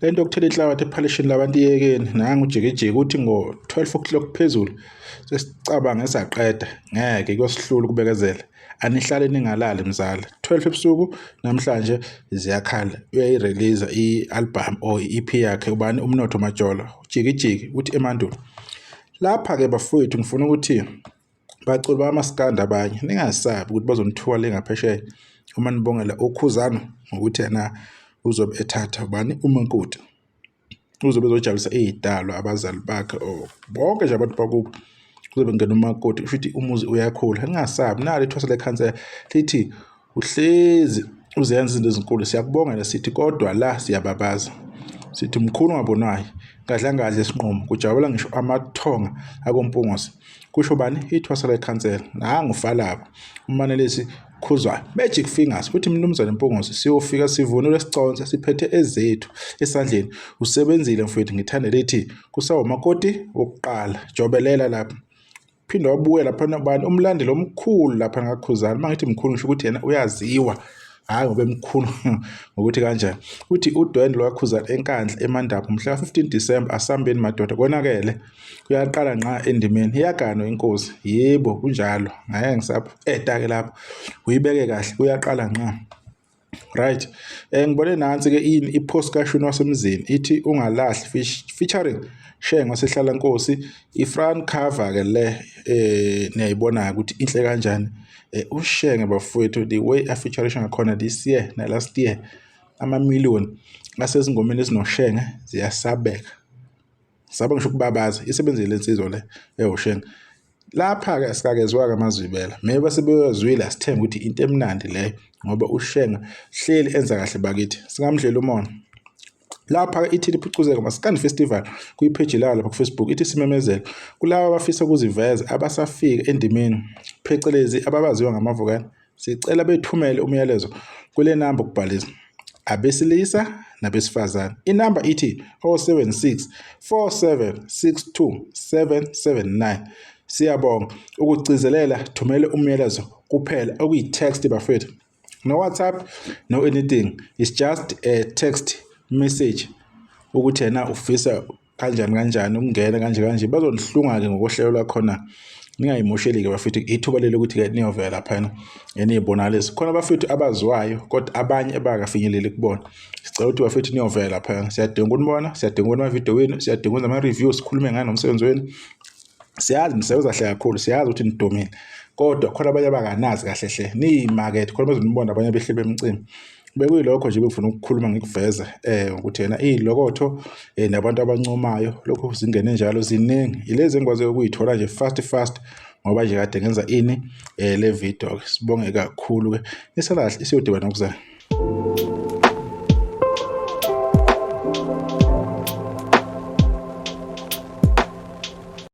Le nto yokuthela inhlabathi ephalishini labantu iyekeni. Nangu ujikijiki uthi ngo-12 o'clock phezulu sesicabange saqeda, ngeke kuyosihlula ukubekezela. Anihlale ningalali mzala. 12 ebusuku namhlanje ziyakhala. Uyayirelease i-album or i-EP yakhe ubani uMnotho Majola. Jikijiki uthi emandulo. Lapha-ke bafowethu ngifuna ukuthi baculi bamaskandi abanye ningasabi ukuthi bazonithuka le ngaphesheya uma nibongela uKhuzani ngokuthi yena uzobe ethatha ubani uMankoti uzobe ezojabulisa iy'dalwa abazali bakhe or bonke nje abantu bakubo kuzobe kungena umakoti kusho ukuthi umuzi uyakhula ningasabi nalo ithwasa lekhansela lithi uhlezi uzenza izinto ezinkulu siyakubongela sithi kodwa la siyababaza sithi mkhulu ungabonwayo ngadla isinqumo kujabula ngisho amathonga akoMpungose kusho bani ithwasa lekhansela nangu falabo umanelisi Khuzwayo Magic Fingers uthi mnumzane Mpungose siyofika sivunule siconse siphethe ezethu esandleni usebenzile mfowethu ngithanda lithi kusawumakoti wokuqala jobelela lapha phinde wabuya lapha bani umlandeli omkhulu lapha ngakhuzana uma ngithi mkhulu ngisho ukuthi yena uyaziwa hhayi ngoba emkhulu ngokuthi kanjani uthi udwendwe lwakhuzana eNkandla eMandaba mhla ka-15 December asambeni madoda konakele kuyaqala nqa endimeni iyaganwa inkosi yebo kunjalo ngeke ngisapho eda-ke lapho uyibeke kahle kuyaqala nqa. Right. Ngibone nansi ke ini i-post kaShuni wasemzini ithi ungalahli featuring Shenge wasehlala Nkosi i-front cover ke le niyayibona ukuthi inhle kanjani. UShenge bafowethu the way a-featurisha ngakhona this year na last year ama-million asezingomeni ezinoShenge ziyasabeka. Saba ngisho ukubabaza isebenzile lensizwa le ewuShenge. Lapha-ke asikakezwa-ke amazwibela maybe sebewazwile asithembe ukuthi into emnandi leyo ngoba uShenge hleli enza kahle bakithi singamdlela umona. Lapha-ke ithi liphucuzeka Maskandi Festival kuyipheji layo lapha ku-Facebook ithi simemezelo kulaba abafisa ukuziveza abasafika endimeni phecelezi ababaziwa ngamavukane sicela bethumele umyalezo kule namba ukubhalisa abesilisa nabesifazane. Inamba ithi 076 4762 779. Siyabonga ukugcizelela, thumele umyalezo kuphela okuyi-text bafethu. No WhatsApp, no anything. It's just a text message ukuthi yena ufisa kanjani kanjani ukungena kanje kanje bazonihlunga-ke ngokohlelo lwakhona ningayimosheli-ke bafethu ithuba leli ukuthi-ke niyovela laphana niyibonakalise khona bafethu abaziwayo kodwa abanye abakafinyeleli kubona sicela ukuthi bafethu niyovela laphana siyadinga ukunibona siyadinga ukubona amavidiyo wenu siyadinga ukwenza ama-review sikhulume ngani nomsebenzi wenu siyazi nisebenza kahle kakhulu siyazi ukuthi nidumile kodwa khona abanye abanganazi kahle hle niyimakethe khona bazonibona abanye behle bemcimbi Bekuyilokho nje bengifuna ukukhuluma ngikuveze ukuthi yena iy'lokotho nabantu abancomayo lokhu zingene njalo ziningi. Yilezi engikwazi ukuyithola nje fast fast ngoba nje kade ngenza ini le video-ke. Sibonge kakhulu-ke. Nisale kahle siyodibana ngokuzayo.